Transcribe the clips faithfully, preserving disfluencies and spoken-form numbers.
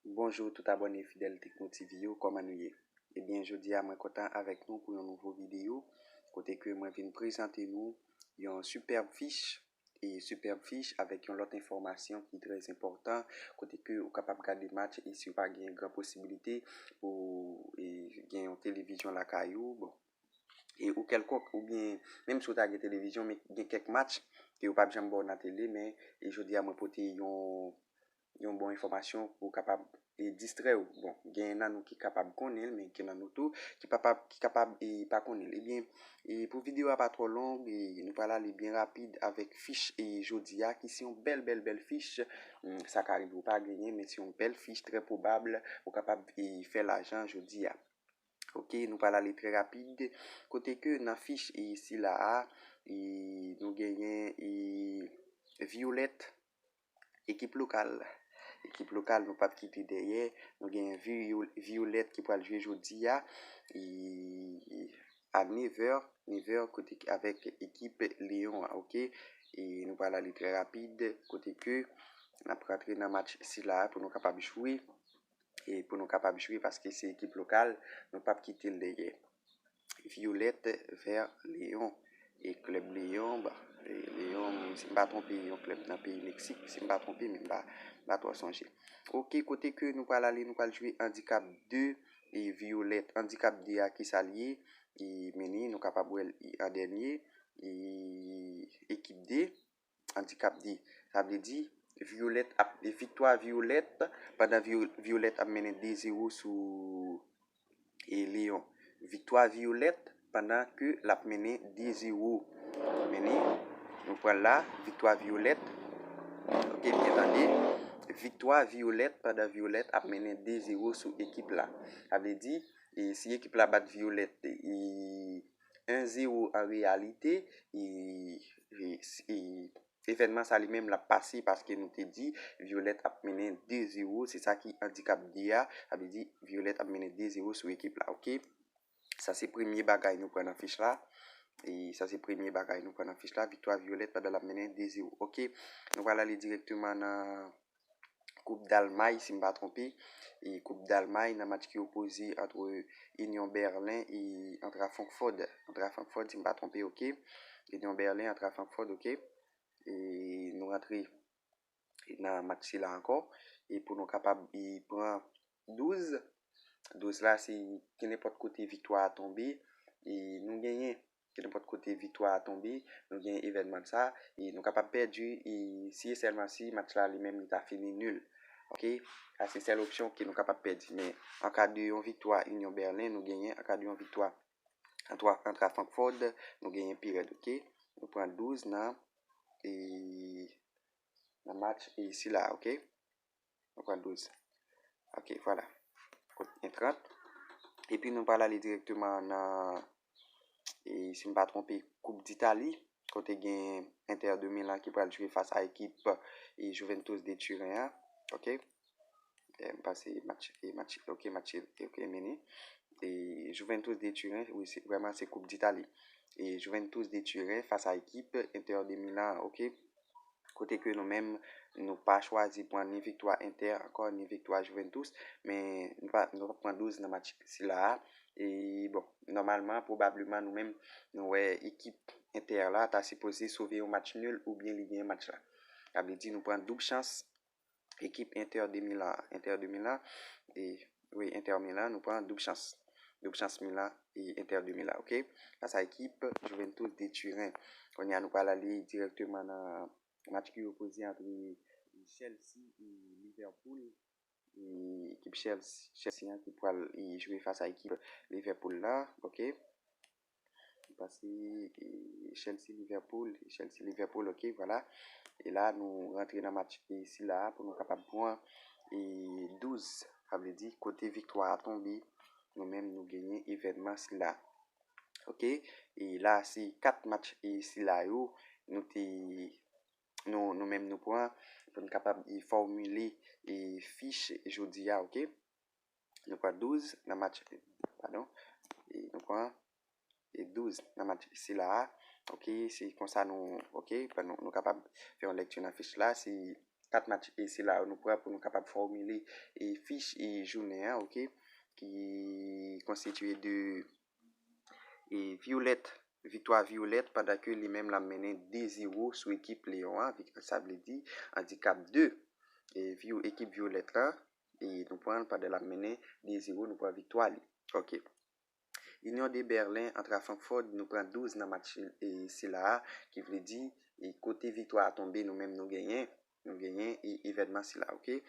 Bonjou tout abòne fidèl Tekno T V yo, kòman nou ye? Ebyen, jodi a mwen kontan avèk nou pou yon nouvo videyo, kote ke mwen vin prezante nou yon sipèb fich, e sipèb fich avèk yon lòt enfòmasyon ki trè enpòtan, kote ke ou kapab gade match e si w pa gen gran posibilite pou, e, gen yon televizyon lakay ou, bon, e ou kèlkonk, oubyen menm si w ta gen televizyon, men gen kèk match ke yo p ap janm ba w nan tele, men, e jodi a mwen pote yon, yon bon enfòmasyon pou w kapab, e, distrè w. Bon, gen nan nou ki kapab konnen l, men gen nan nou tou ki pa, pa, ki kapab, e, pa konnen l. Ebyen, e, pou videyo a pa twò long, e, nou pral ale byen rapid avèk fich, e, jodi a, ki se yon bèl, bèl, bèl fich. Hmm, sa ka rive w pa genyen, men se yon bèl fich, trè pwobab, ou kapab, e, fè lajan jodi a. Ok, nou pral ale trè rapid. Kote ke nan fich, e, sila a, e, nou genyen, e, Violet, ekip lokal. Ekip lokal, nou p ap kite dèyè. Nou genyen Vio-, Violet ki pral jwe jodi a, e, a nevè, nevè kote k-, avèk ekip Leon an, ok? E nou pral ale trè rapid, kote ke n ap rantre nan match sila a pou nou kapab jwe, e pou nou kapab jwe, paske se ekip lokal, nou p ap kite l dèyè. Violet vè Leon. E klèb Leon, bon, e Leon, si m pa twonpe, yon klèb nan peyi Meksik, si m pa twonpe, men m pa, m pa twò sonje. Ok, kote ke nou pral ale, nou pral jwe andikap de, e Violet, andikap de a ki sa l ye, e mennen, nou kapab wè l, e an dènye, e ekip de, andikap de. Sa vle di, Violet ap, viktwa Violet, pandan Vio-, Violet ap mennen de zewo sou, e, Leon. Viktwa Violet pandan ke l ap mennen de zewo. Mennen, nou pran la, viktwa Violet. Ok, byen tande. Viktwa Violet pandan Violet ap mennen de zewo sou ekip la. Sa vle di, e, si ekip la bat Violet, e, en zewo an reyalite, e, e, e, evènman sa li menm l ap pase paske nou te di Violet ap mennen de zewo, se sa ki andikap de a, sa vle di Violet ap mennen de zewo sou ekip la, ok? Sa se premye bagay nou pran nan fich la. E sa se premye bagay nou pran nan fich la, viktwa Violet pandan l ap mennen de zewo, ok? Nou pral ale dirèkteman nan Koup Dalmay, si m pa twonpe. E Koup Dalmay, nan match ki opoze ant Union Berlin e Eintracht Francfort. Eintracht Francfort, si m pa twonpe, ok. Union Berlin, Eintracht Francfort, ok. E nou rantre nan match sila ankò. E pou nou kapab, e, pran douz. Douz la, se ki nenpòt kote viktwa a tonbe. E nou genyen ki nenpòt kote viktwa a tonbe, nou gen evènman sa, e nou kapab pèdi, e si e sèlman si match la li menm li ta fini nil. Ok? Sa se sèl opsyon ke nou kapab pèdi. Men an ka de yon viktwa Union Berlin, nou genyen, an ka de yon viktwa Eintracht Francfort, nou genyen pi rèd, ok? Nou pran douz nan, e, nan match, e, sila, ok? Nou pran douz. Ok, vwala. Kot Eintracht. Epi nou pral ale dirèkteman nan, e, si m pa twonpe, Koup Ditali, kote gen Inter de Milan ki pral jwe fas a ekip, e, Juventus de Turin an. Ok? E, m panse match, e, match, ok, match, ok, mennen. E, Juventus de Turin, wi, se, vrèman, se Koup Ditali. E, Juventus de Turin fas a ekip Inter de Milan, ok? Kote ke nou menm, nou pa chwazi pran ni viktwa Inter ankò, ni viktwa Juventus, men nou pa, nou pa pran douz nan match sila a. E, bon, nòmalman, pwobableman, nou menm, nou wè ekip Inter la ta sipoze sove yon match nil oubyen li genyen match la. Sa vle di nou pran doub chans ekip Inter de Milan, Inter de Milan, e, wi, Inter Milan, nou pran doub chans. Doub chans Milan e Inter de Milan, ok? Fas a ekip Juventus de Turin. Kounye a nou pral ale dirèkteman nan match ki opoze ant Chelsea e Liverpool. E ekip Chelsea, Chelsea an ki pral, e, jwe fas a ekip Liverpool la, ok? Pase, e, Chelsea Liverpool, Chelsea Liverpool, ok, vwala. E la nou rantre nan match, e, sila a pou nou kapab pran, e, douz, sa vle di kote viktwa a tonbe, nou menm nou genyen evènman sila. Ok? E la se kat match, e, sila yo nou te, nou, nou menm nou pran pou nou kapab, e, fòmile, e, fich jodi a, ok? Nou pran douz nan match, padon, e nou pran, e, douz nan match sila a. Ok, se konsa nou, ok, nou, nou kapab fè yon lèkti nan fich la. Se kat match e sila yo nou pran pou nou kapab fòmile e fich e jounen an, oke, ki konstitiye de e Violette, viktwa Violette, pandan ke li menm l ap mennen de zewo sou ekip Leyon an, vik- sa vle di andikap de e Vio- ekip Violette la, e nou pran l pandan l ap mennen de zewo, nou pran viktwa li. Oke. Union de Berlin antre a Francfort, nou pran douz nan match e sila a, ki vle di e kote viktwa a tonbe, nou menm nou genyen, nou genyen e evènman sila, oke?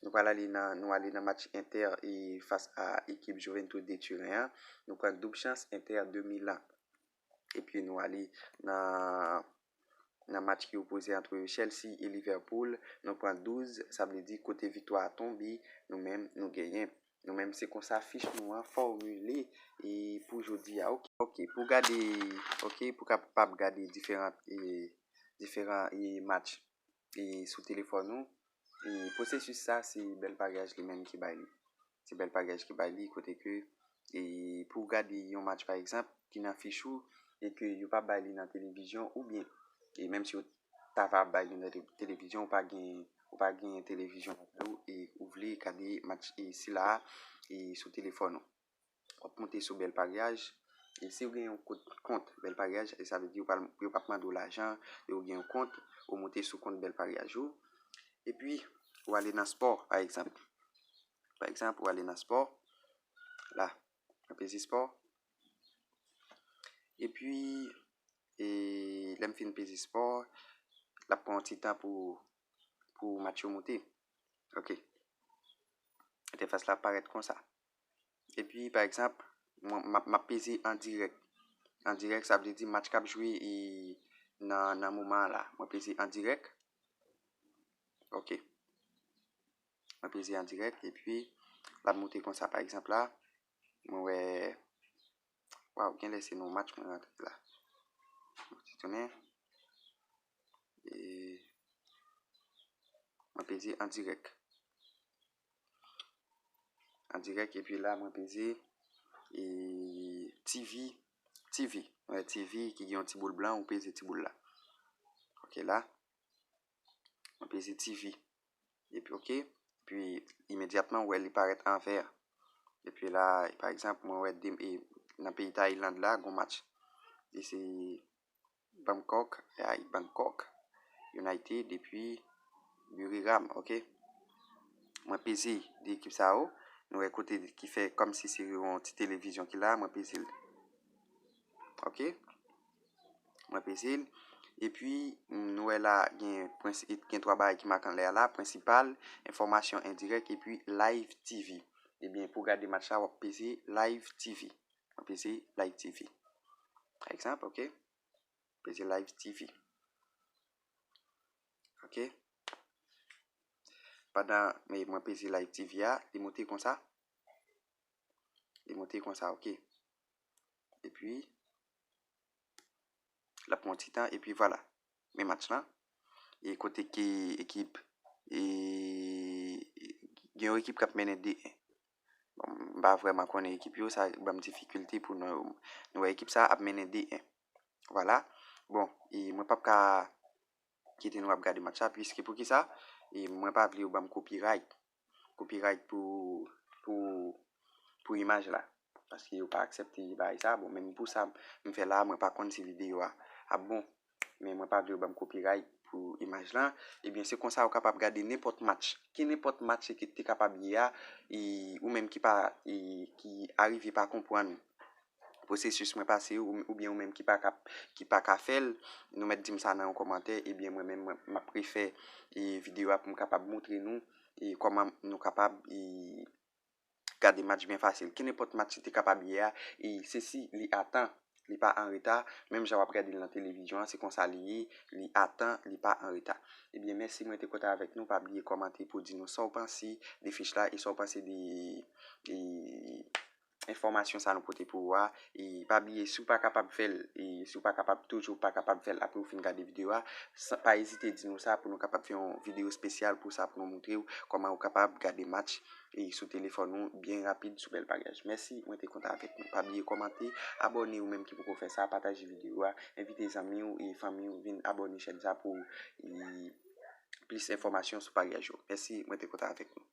Nou pral ale nan, nou ale nan match Inter e fas a ekip Juventus de Turin an, nou pran doub chans Inter de Milan. Epi nou ale nan nan match ki opoze ant Chelsea e Liverpool, nou pran douz, sa vle di kote viktwa a tonbe, nou menm nou genyen. Nou menm se konsa fich nou an fòmile e pou jodi a, oke. Oke, pou gade, oke, pou kapab gade diferan e diferan e match e sou telefòn ou, e pwosesis sa se Bèl Paryaj li menm ki bay li. Se Bèl Paryaj ki bay li kote ke e pou w gade yon match pa egzanp ki nan fich ou e ke yo pa bay li nan televizyon oubyen e menm si yo ta va bay li nan te- televizyon ou pa gen ou pa gen televizyon lakay ou e ou vle gade match e sila a e sou telefòn ou. W ap monte sou Bèl Paryaj e si w gen yon kont, kont Bèl Paryaj e sa vle di yo pa yo p ap mande w lajan e ou gen yon kont, ou monte sou kont Bèl Paryaj ou epi ou ale nan spò pa egzanp. Pa egzanp, ou ale nan spò. La, mwen peze spò. Epi, e, lè m fin peze spò, l ap pran yon ti tan pou, pou match yo moute. Oke. Entèfas la parèt konsa. Epi, pa egzanp, mwen, m ap, m ap peze an dirèk. An dirèk, sa vle di match k ap jwe e nan, nan moman an la. Mwen peze an dirèk. Oke. Mwen peze an dirèk epi l ap moute konsa. Pa egzanp la, mwen wè, waw, gen lè se nan match mwen rantre la. Mwen ti tounen. E mwen peze an dirèk. An dirèk epi la mwen peze e TV, TV. Mwen wè TV ki gen yon ti boul blan, ou peze ti boul la. Oke la. Mwen peze TV. Epi oke. Epi imedyatman ou wè li parèt an vè. Epi la, pa egzanp, mwen wè de, e, nan peyi Tayiland la, gon match. E se Bangkok, ay, Bangkok United epi Buriram, oke. Mwen peze de ekip sa yo. Nou wè kote ki fè kòmsi se yon ti televizyon ki la, mwen peze l. Oke. Mwen peze l. Epi, nou wè la, gen, gen twa bagay ki make anlè a la, prensipal, enfòmasyon endirèk, epi live TV. Ebyen, pou gade match la, w ap peze live TV. Mwen peze live TV. Pa egzanp, oke. Peze live TV. Oke. Pandan mwen peze live TV a, li moute konsa. Li moute konsa, oke. Epi, l ap pran yon ti tan, epi vwala. Men match lan. E kote ki ekip, e, gen yon ekip k ap mennen de en. Bon, m pa vrèman konnen ekip yo, sa ban m difikilte pou nou, nou wè ekip sa ap mennen de en. Vwala. Bon, e mwen p ap ka kite nou ap gade match la, piske poukisa? E mwen pa vle yo ban m copyright. Copyright pou, pou, pou imaj la. Paske yo pa aksepte bagay sa. Bon, menm pou sa, m fè la, mwen pa konn si videyo a ap bon. Men mwen pa vle yo ban m copyright pou imaj lan. Ebyen, se konsa ou kapab gade nenpòt match. Ki nenpòt match ki te kapab ye a, e, ou menm ki pa, e, ki arive pa konprann pwosesis mwen pase ou, oubyen ou menm ki pa ka, ki pa ka fè l, nou mèt di m sa nan yon kòmantè, ebyen mwen menm mwen, m ap refè e videyo a pou m kapab montre nou e kòman nou kapab e gade match byen fasil. Ki nenpòt match ki te kapab ye a, e se si li a tan, li pa an reta, menm jan w ap gade l nan televizyon an, se konsa li ye, li a tan, li pa an reta. Ebyen, mèsi mwen te kontan avèk nou, pa bliye kòmante pou di nou sa w panse de fich la e sa w panse de e enfòmasyon sa nou pote pou ou a. E pa bliye, si w pa kapab fè l, e si w pa kapab, toujou pa kapab fè l apre w fin gade videyo a, pa ezite di nou sa pou nou kapab fè yon videyo espesyal pou sa, pou nou montre w kòman ou kapab gade match e sou telefòn ou byen rapid sou Bèl Paryaj. Mèsi, mwen te kontan avèk nou. Pa bliye kòmante, abòne ou menm ki poko fè sa, pataje videyo a, envite zanmi w e fanmi w vin abòne chèn sa pou e plis enfòmasyon sou paryaj yo. Mèsi, mwen te kontan avèk nou.